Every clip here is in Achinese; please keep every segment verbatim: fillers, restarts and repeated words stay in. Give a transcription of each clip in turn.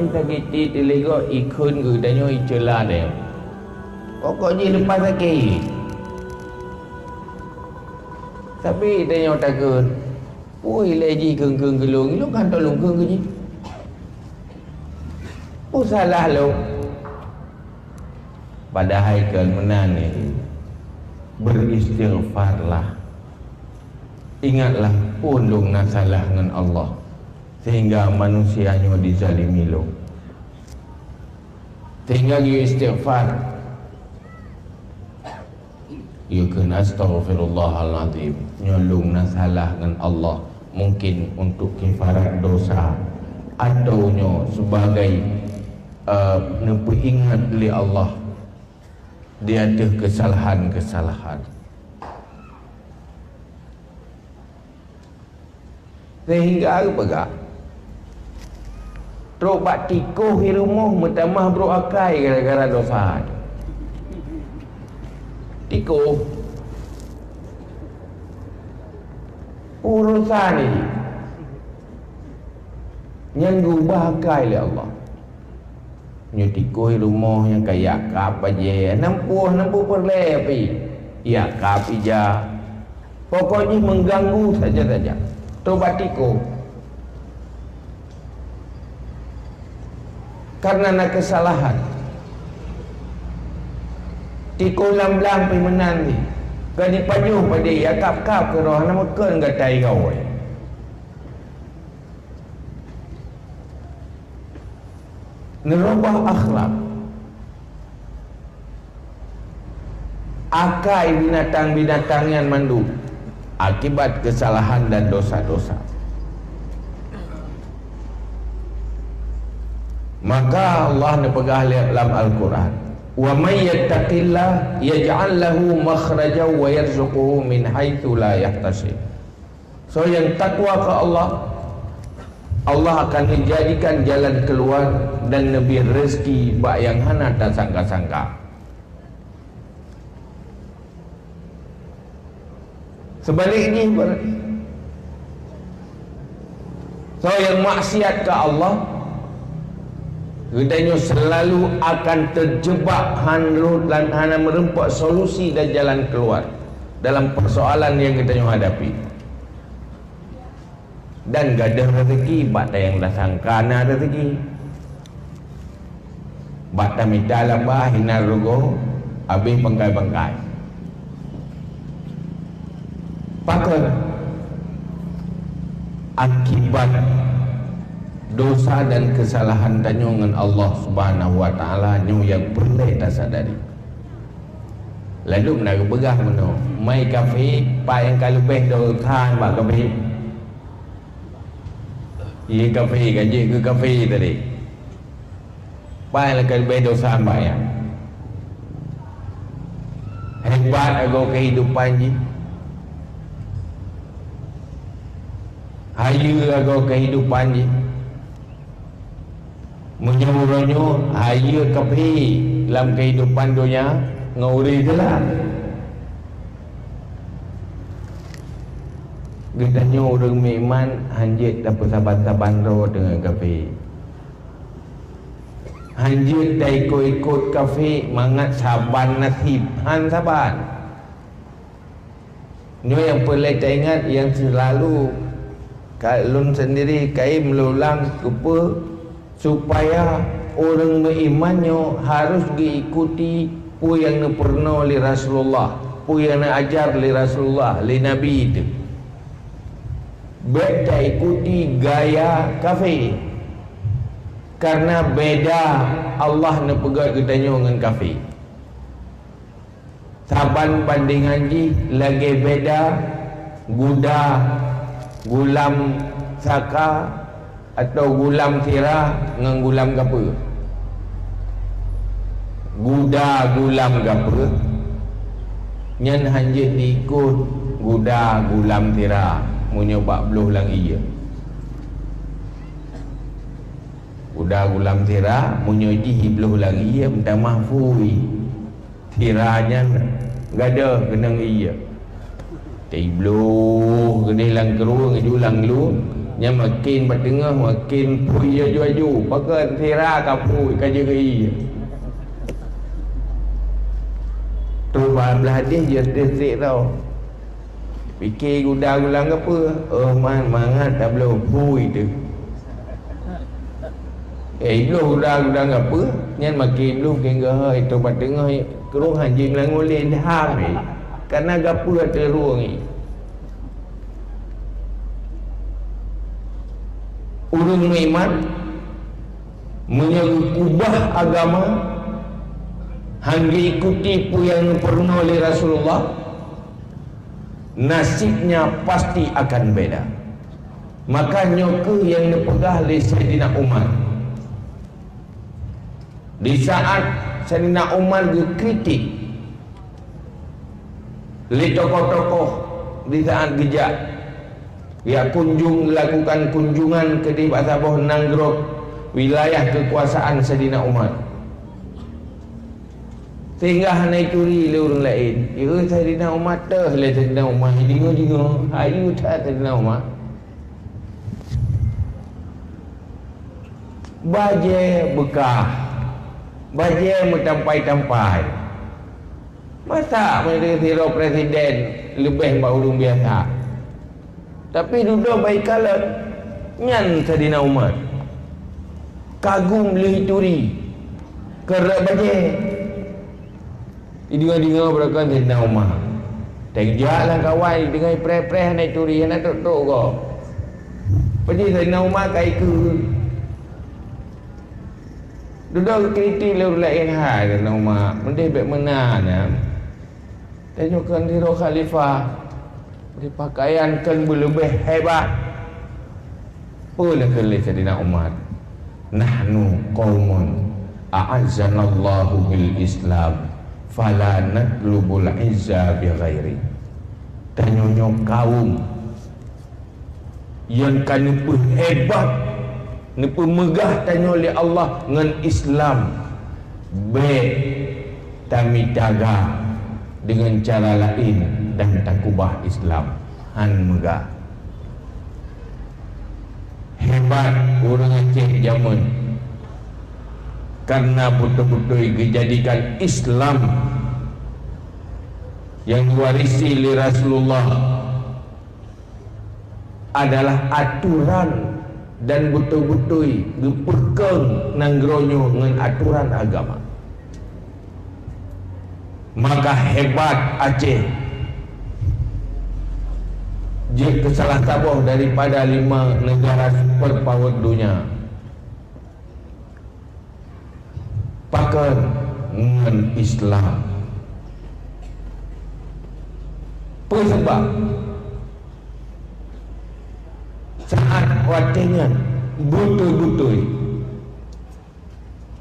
Sakiti teuligok ikheun geutanyoe iceula deh. Pokok jih leupah sakét. Tapi tanyoe takheun, "Peue ilée jih kheun-kheun keu lôn, lôn kan tolong kheun keu jih. Peue salah lôn?" Padahai kheun meunan nyan, beristighfarlah. Ingatlah phon lôn na salah ngon Allah, sehingga manusia nyoe dizalimi lôn. Sehingga geuyue istighfar. Geuyue kheun, "Astaghfirullahalazim, nyoe lôn na salah ngon Allah, mungkin untuk kifarat dosa, atau nyoe sebagai, eh, neupeuingat lé Allah di ateueh keusalahan-keusalahan." Sehingga geupeugah, trok bak tikoh i rumoh meutamah brok akai gara-gara dosa. Tikoh. Urosan nyan geubah akai lé Allah. Nyoe tikoh i rumoh nyang ka jak kab bajée, hana meupuih, hana meupeureulee pih. Jak kab ija. Pokok jih mengganggu saja-saja. Tobat tikoh. Karena na keusalahan. Tikoh lam blang pih meunan jih. Ka jipajoh padé, jak kab-kab keudroe, hana meukheun gata igoe. Neurubah akhlak. Akai binatang-binatang nyan mandum akibat keusalahan dan dosa-dosa. Maka Allah neupeugah lé lam Al-Quran, "Wa may yattaqillah yaj'al lahu makhrajan wa yarzuqhu min haitsu la yahtasib." Soe nyang takwa keu Allah, Allah akan menjadikan jalan keluar dan neubri rezeki bak nyang hana tasangka-sangka. Seubalik jih, soe nyang maksiat keu Allah, geutanyoe seulalu akan teujeubak han rot dan hana meureumpok solusi dan jalan keluar dalam persoalan nyang geutanyoe hadapi. Dan gadôh raseuki bak nyang tasangka na raseuki. Bak tamita laba hinan rugoe, habéh pangkai-pangkai. Pakon? Akibat dosa dan keusalahan tanyoe ngon Allah Subhanahu wa Taala, nyoe nyang peureulée tasadari. Lalu meunan geupeugah meunoe, "Mai kafé, pat nyang ka leubeh dosa bak kafé?" Ie kafé, ka jeuet keu kafé tadi. Pat nyang ka leubeh dosa bak nyan? Hebat agoe keuhidupan jih. Hayeue agoe keuhidupan jih. Meunyoe uroe nyoe hayeue kafé lam keuhidupan donya ngon ureuëng Islam, geutanyoe ureuëng meuiman hanjeuet tapeusaban-saban droe deungon kafé. Hanjeuet taikot-ikot kafé mangat saban naseb, han saban. Nyoe nyang peureulée taingat, nyang seulalu ka lôn sendiri kayém lôn ulang keupeue, supaya ureuëng meuiman nyoe harus geuikuti peue nyang neupeurunoe lé Rasulullah, peue nyang neuajar lé Rasulullah, lé Nabi teuh. Bék taikuti gaya kafé, kareuna beda Allah neupeugét geutanyoe ngon kafé. Saban bandengan jih lagée beda guda gulam saka atau gulam sira ngon gulam gapeue. Guda gulam gapeue nyan hanjeuet jiikot guda gulam sira meunyoe bak bloh lam ié. Guda gulam sira meunyoe jih jibloh lam ié meutamah phui. Sira nyan gadôh keunong ié. Tibloh keudeh lam krueng, iju lam lueng, Nyan makin bak teungoh, makin phui aju-aju. Pakon sira ka phui, ka jeugi. Trok bak blaih deh, jeuet deh trok. Pike guda gulang gapeue? Oh, man, mangat tabloe phui teuh. Eh, ibloh guda gulang gapeue? Nyan makin ibloh keu geuhôi, trok bak teungoh, krueng hanjeuet meulangô lé, ilham, eh. Kana gapeue ateueh rueng, eh. Ureuëng meuiman, meunyoe geukeubah agama, hana geuikuti peue nyang geupeurunoe lé Rasulullah, nasibnya pasti akan beda. Maka nyoe kheueh nyang neupeugah lé Saidina Umar. Di saat Saidina Umar geukritik lé tokoh-tokoh di saat geujak, geujak kunjung, lakukan kunjungan keudeh bak saboh nanggroe wilayah keukuasaan Saidina Umar. Sehingga hana ituri lé ureuëng laén. Ieu Saidina Umar teuh lé Saidina Umar, deungoe-deungoe, hayu that Saidina Umar. Bajée beukah, bajée meutampai-tampai. Masa meunyoe sidroe presiden leubeh bak ureuëng biasa? Tapi dudoe bak ikalon, nyan Saidina Umar. Kagum lheueh ituri, keu rot bajée. Ideungoe-deungoe beureukan Saidina Umar. Teujak lam kawan, ideungoe preh-preh hana ituri, hana trok-trok gob. Peuji Saidina Umar ka ikeue. Dudoe geukritik lé ureuëng laén, hai Saidina Umar, meudeh bék meunan, nyan. Tanyoe kon sidroe khalifah, bri peukayan kon beuleubeh hebat. Peue neukheun lé Saidina Umar? "Nahnu qaumun a'azzanallahu bil Islam, fala natlubul izza bi ghairi." Tanyoe nyoe kaum nyang ka neupeuhebat, neupeumeugah tanyoe lé Allah ngon Islam. Bék tamita ga deungon cara laén dan takubah Islam. Han meugah. Hebat ureuëng Aceh jameun, karena beutôi-beutôi geujadikan Islam nyang geuwarisi lé Rasulullah adalah aturan dan beutôi-beutôi geupeukong nanggroe nyoe ngon aturan agama. Maka hebat Aceh jeuet keu salah saboh daripada lima negara superpower donya. Pakon? Ngon Islam. Peue sabab? Saat watée nyan, beutôi-beutôi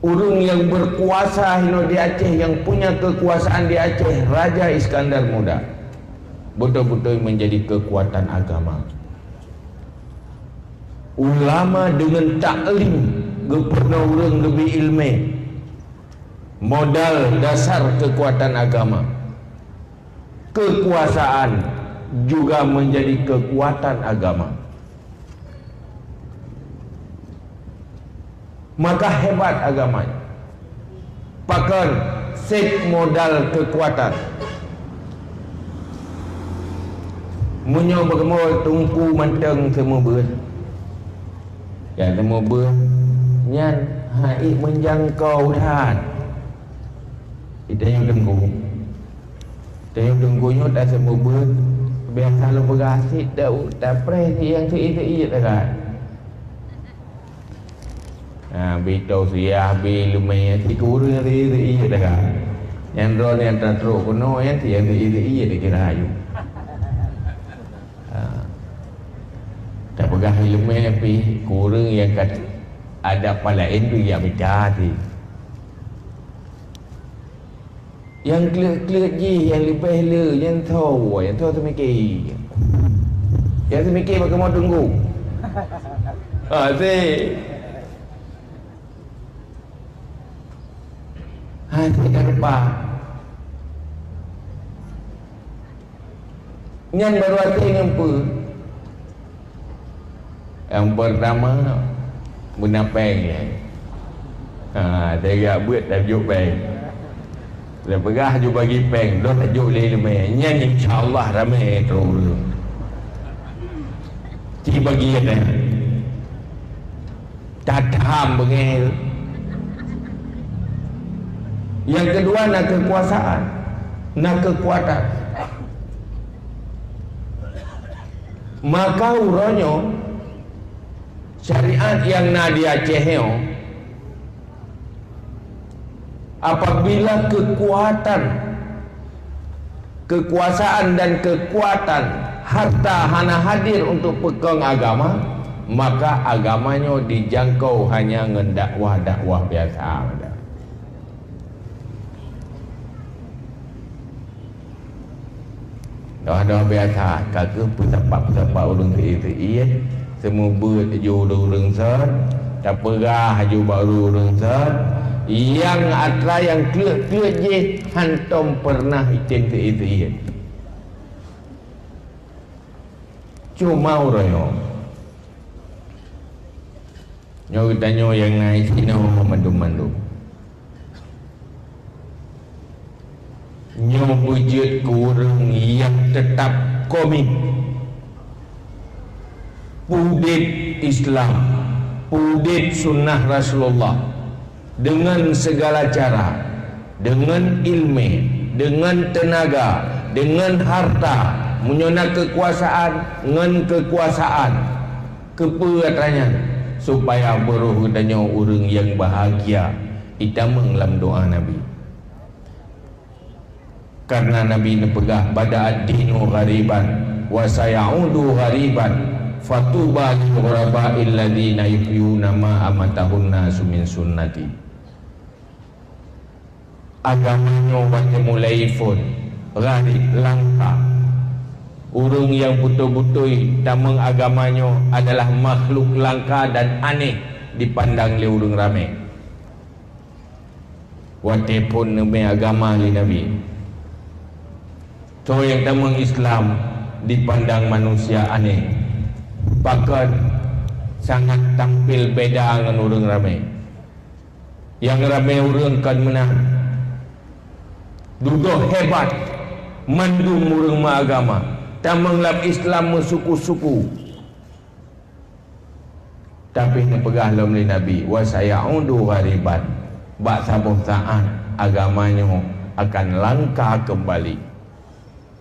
ureuëng nyang berkuasa hinoe di Aceh, nyang punya kekuasaan di Aceh, Raja Iskandar Muda, beutôi-beutôi menjadi kekuatan agama. Ulama deungon taklim geupeurunoe ureuëng geubri iéleumé, modal dasar keukuatan agama. Keukuasaan juga menjadi keukuatan agama. Maka hebat agama nyan. Pakon? Seb modal keukuatan. Meunyoe beugeumeu teungku mantong seumeubeuet, nyang seumeubeuet nyan hana meujangkau that. Geutanyoe teungku, geutanyoe teungku nyoe taseumeubeuet, biasa lôn peugah cit tapreh nyang seuiet-seuiet that. Ha, bi tausiah, bi iéleumé, sikureueng ri-ri ié teuka. Nyang droeneuh nyang tatrok keunoe nyan, si nyang ri-ri ié dikira ayue. Ha. Tapeugah iéleumé pih, kureueng nyang ka adak pat laén pih jak mita cit. Nyang kleuet-kleuet jih, nyang leubeh le, nyang tho, nyang tho teumike. Nyang teumike bak kamoe teungku. Ha, si. Ha, si ka lupa. Nyan baru até ngon peue? Nyang peurtama, beuna péng nyan. Ha, teuga beuet tajok péng. Lheuh peugah ju bagi péng, dong tajok lé leumé. Nyan insya Allah ramé trok ureuëng. Ci bagian nyan. Tatham beungéh. Nyang keudua na keukuasaan, na keukuatan. Maka uroe nyoe syariat nyang na di Aceh nyoe, apabila keukuatan, keukuasaan dan keukuatan harta hana hadir untuk peukong agama, maka agama nyoe dijangkau hanya ngon dakwah-dakwah biasa. Doh-doh biasa, ka kheueh peusapat-peusapat ureuëng seuiet-seuiet, seumeubeuet ju ureuëng-ureuëng sot, tapeugah ju bak ureuëng-ureuëng sot, nyang atra nyang kleuet-kleuet jih hantom peureunah item seuiet-seuiet. Cuma uroe nyoe, nyoe geutanyoe nyang na sinoe mandum-mandum. Nyoe beujeuet keu ureuëng nyang teutab komit peudeb Islam, peudeb sunnah Rasulullah deungon sigala cara, deungon iéleumé, deungon teunaga, deungon harta, meunyoe na keukuasaan, ngon keukuasaan. Keupeue atra nyan? Supaya beurôh geutanyoe ureuëng nyang bahagia itamong lam doá Nabi. Karena Nabi neupeugah, "Bada'ad dinu ghariban, wa sayaudu ghariban, fatuba lil ghuraba'il ladzina yuhyuna ma amatahun nasu min sunnati." Agama nyoe watée mulai phon gharib, langka. Ureuëng nyang beutôi-beutôi tamong agama nyoe adalah makhluk langka dan aneh dipandang lé ureuëng ramé. Watée phon neumé agama lé Nabi, soe nyang tamong Islam dipandang manusia aneh, pakon sangat tampil beda ngon ureuëng ramé. Nyang ramé ureuëng kon meunan. Dudoe hebat mandum ureuëng meuagama, tamong lam Islam meusuku-suku. Tapi neupeugah lom lé Nabi, "Wa sayaudu ghariban." Bak saboh saát agama nyoe akan langka keumbali.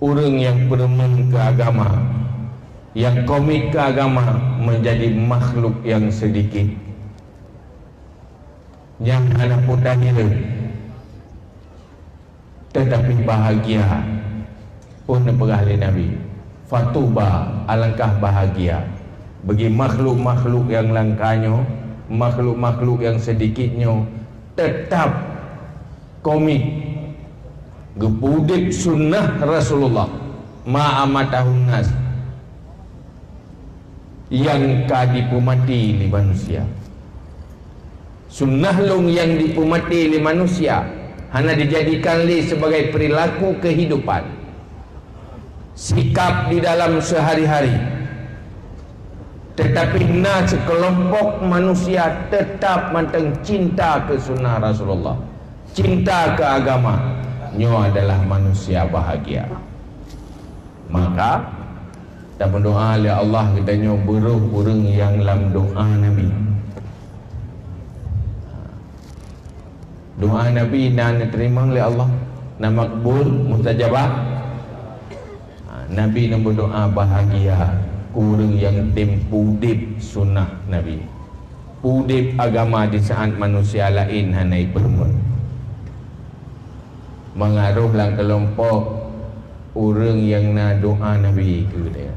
Ureuëng nyang peurumen keu agama, nyang komit keu agama meunjadi makhluk nyang seudikit, nyang hana peue tahireuen, teutapi bahagia. Phon neupeugah lé Nabi, "Fatuba, alangkah bahagia bagi makhluk-makhluk nyang langka nyoe, makhluk-makhluk nyang seudikit nyoe, teutab komit geupeuudeb sunnah Rasulullah, ma amatahun nas, nyang ka dipeumaté lé manusia." Sunnah lôn nyang dipeumaté lé manusia hana dijadikan lé sibagai peurilaku keuhidopan, sikap di dalam seuhari-hari. Teutapi na sikeulompok manusia teutab mantong cinta keu sunnah Rasulullah, cinta keu agama. Nyoe adalah manusia bahagia. Maka, tameudoá lé Allah geutanyoe beurôh ureuëng nyang lam doá Nabi. Doá Nabi na neuteurimong lé Allah, na makbul, mustajabah. Ha, Nabi neumeudoá bahagia keu ureuëng nyang tem peudeb sunnah Nabi, peudeb agama di saát manusia laén hana jipeurumoh. Mangat rhoh lam keulompok ureuëng nyang na doá Nabi keu geutanyoe.